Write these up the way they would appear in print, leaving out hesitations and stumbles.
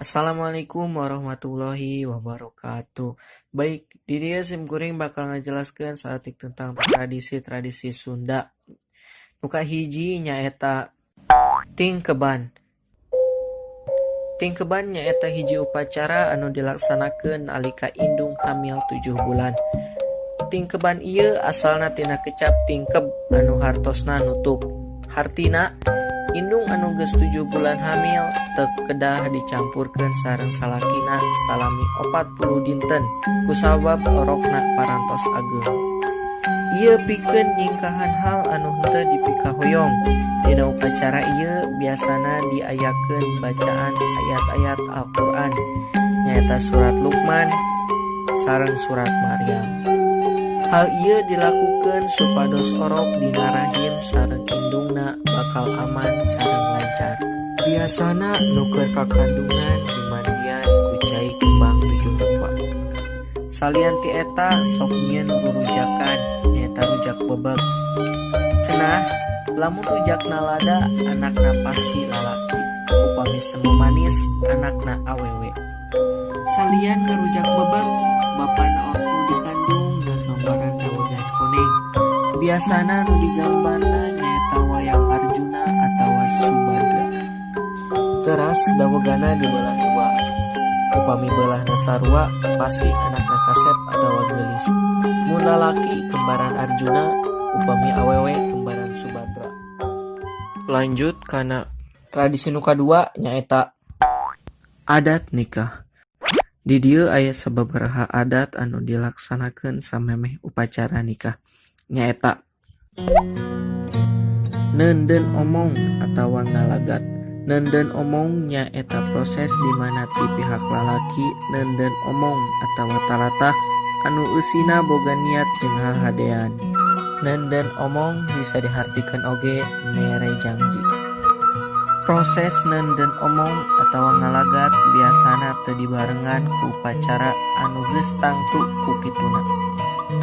Assalamualaikum warahmatullahi wabarakatuh. Baik, di dieu sim kuring bakal ngajelaskeun saeutik tentang tradisi-tradisi Sunda. Nu kahiji nyaeta Tingkeban. Tingkeban nyaeta hiji upacara anu dilaksanakeun nalika indung hamil 7 bulan. Tingkeban ieu asalna tina kecap tingkeb anu hartosna nutup. Hartina, indung anu geus 7 bulan hamil teu kedah dicampurkeun sareng salakina salami 40 dinten kusabab orokna parantos ageng. Ieu pikeun nyingkahan hal anu henteu dipikahoyong. Dina upacara ieu biasana diayakeun bacaan ayat-ayat Al-Qur'an, nyaeta surat Luqman sareng surat Maryam. Hal ieu dilakukeun supados orok dina rahim sareng indungna bakal aman sareng lancar. Biasana nu keur kakandungan dimandian ku cai kembang tujuh rupa. Salian ti eta, sok nyieun rurujakan, nyaeta rujak bebeg. Cenah lamun rujakna lada, anakna pasti lalaki. Upami semu manis, anakna awewe. Salian ngarujak bebeg, bapana orok nu dikandung ngagambaran dawegan koneng. Biasana nu digambarna nyaeta wayang Arjuna atawa Subadra. Teras daweganna dibelah dua. Upami beulahna sarua, pasti anakna kasep atawa geulis. Mun lalaki kembaran Arjuna, upami awewe kembaran Subadra. Lanjut kana tradisi nu kadua, nyaeta adat nikah. Di dieu aya sababaraha adat anu dilaksanakeun samemeh upacara nikah, nyaeta Neundeun omong atawa ngalagat. Neundeun omong nyaeta proses di mana ti pihak lalaki neundeun omong atawa talatah anu eusina boga niat jeung hahadean. Neundeun omong bisa dihartikeun oge mere jangji. Proses neundeun omong atawa ngalagat biasana teu dibarengan ku upacara anu geus tangtu ku kituna.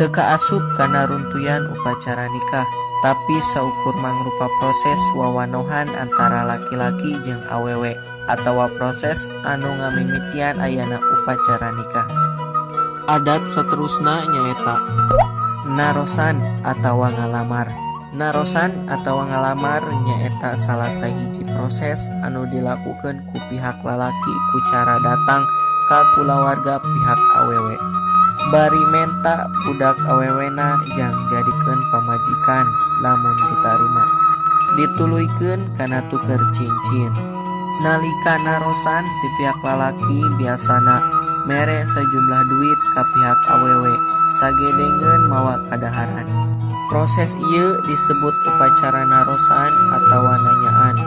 Teu kaasup kana runtuyan upacara nikah, tapi saukur mangrupa proses wawanohan antara laki-laki jeung awewe atawa proses anu ngamimitian ayana upacara nikah. Adat saterusna nyaeta narosan atawa ngalamar. Narosan atawa ngalamar nyaeta salah sahiji proses anu dilakukeun ku pihak lalaki ku cara datang ka kulawarga pihak awewe bari menta budak awewena jang jadikeun pamajikan. Lamun ditarima, dituluykeun kana tuker cincin. Nalika narosan ti pihak lalaki biasana mere sajumlah duit ka pihak awewe sagedengeun mawa kadaharan. Proses ieu disebut upacara narosan atawa nanyaan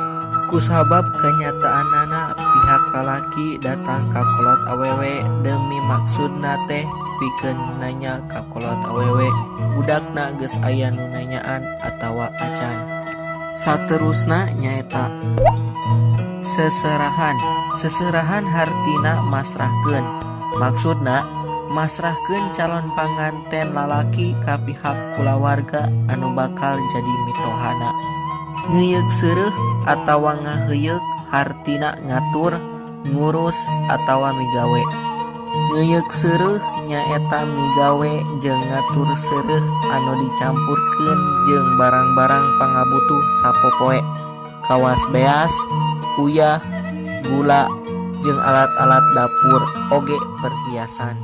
kusabab kenyataanana pihak lalaki datang ka kolot awewe demi maksudna teh pikeun nanya ka kolot awewe budakna geus aya nu nanyaan atawa acan. Saterusna nyaeta seserahan. Seserahan hartina masrahkeun, maksudna masrahkeun calon panganten lalaki ka pihak kulawarga anu bakal jadi mitohana. Ngeuyeuk seureuh atawa ngaheuyeuk hartina ngatur, ngurus atawa migawe. Ngeuyeuk seureuh nyaeta migawe jeung ngatur seureuh anu dicampurkeun jeung barang-barang pangabutuh sapopoe, kawas beas, uyah, gula, jeung alat-alat dapur oge perhiasan.